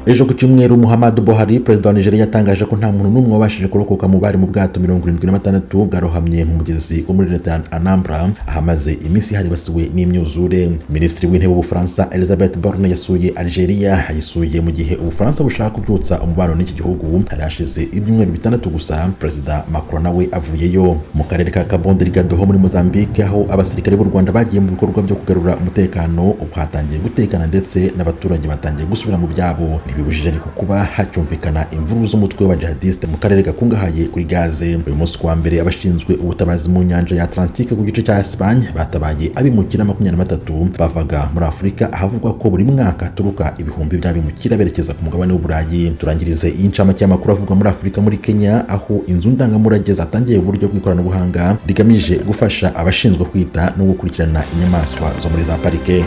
Ejo ku cyumweru, Muhammadu Buhari, perezida wa Nigeria, yatangaje ko nta muntu n'umwe wabashije kurokoka mu bari mu bwato 76 bwarohamye mu mugezi wo muri leta ya Anambra, ahamaze iminsi haribasiwe n'imyuzure. Minisitiri w'intebe w'Ubufaransa Elizabeth Borne yasuye Algeria. Ayisuye mu gihe Ubufaransa bushaka kubyutsa umubano n'iki gihugu. Hari hashize ibyumweru 6 gusa Perezida Macron nawe avuyeyo. Mu karere ka Cabo Delgado ho muri Mozambique, aho abasirikare b'u Rwanda bagiye mu bikorwa byo kugarura umutekano, ubu hatangiye gutekana ndetse n'abaturage batangiye gusubira mu byabo. Ntibibujije ariko kuba hacyumvikana imvururu z'umutwe w'abajihadiste mu karere gakungahaye kuri gaze. Uyu munsi kuwa mbere, abashinzwe ubutabazi mu nyanja ya Atlantique ku gice cya Espagne batabaye abimukira 23 bavaga muri Afurika, ahavugwa ko buri mwaka haturuka ibihumbi by'abimukira berekeza ku mugabane w'Uburayi. Turangirize iyi ncamake y'amakuru avugwa muri Afurika muri Kenya, aho inzu ndangamurage zatangiye uburyo bw'ikoranabuhanga rigamije gufasha abashinzwe kwita no gukurikirana inyamaswa zo muri za parike.